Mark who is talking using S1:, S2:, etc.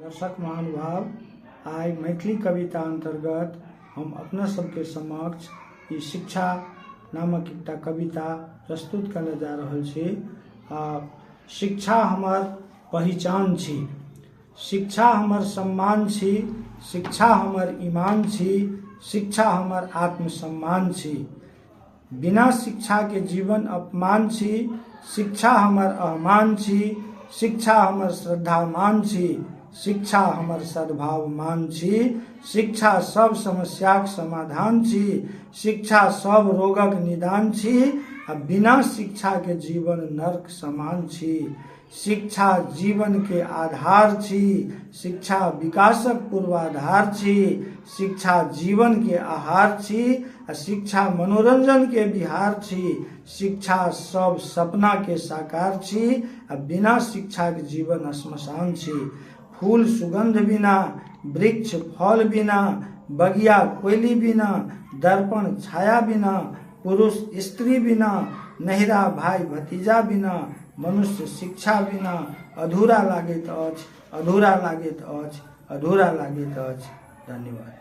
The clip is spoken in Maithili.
S1: दर्शक महानुभाव, आइ मैथिली कविता अन्तर्गत हम अपना सबके समक्ष ई शिक्षा नामक एकटा कविता प्रस्तुत करने जा रहल छी। शिक्षा हमर पहिचान छी, शिक्षा हमर सम्मान छी, शिक्षा हमर ईमान छी, शिक्षा हमर आत्मसम्मान छी। बिना शिक्षाके जीवन अपमान छी, शिक्षा हमर अहमान छी, शिक्षा हमर श्रद्धामान छी, शिक्षा हमर सद्भावमान छी, शिक्षा सब समस्याक समाधान छी, शिक्षा सब रोगक निदान छी आ बिना शिक्षाके जीवन नर्क समान छी। शिक्षा जीवनके आधार छी, शिक्षा विकासक पूर्वाधार छी, शिक्षा जीवनके आहार छी आ शिक्षा मनोरंजनके विहार छी, शिक्षा सब सपनाके साकार छी आ बिना शिक्षाके जीवन श्मशान छी। फूल सुगंध बिना, वृक्ष फल बिना, बगिया कोयली बिना, दर्पण छाया बिना, पुरुष स्त्री बिना, नहिरा भाई भतीजा बिना, मनुष्य शिक्षा बिना अधूरा लागैत अछि, अधूरा लागैत अछि, अधूरा लागैत अछि। धन्यवाद।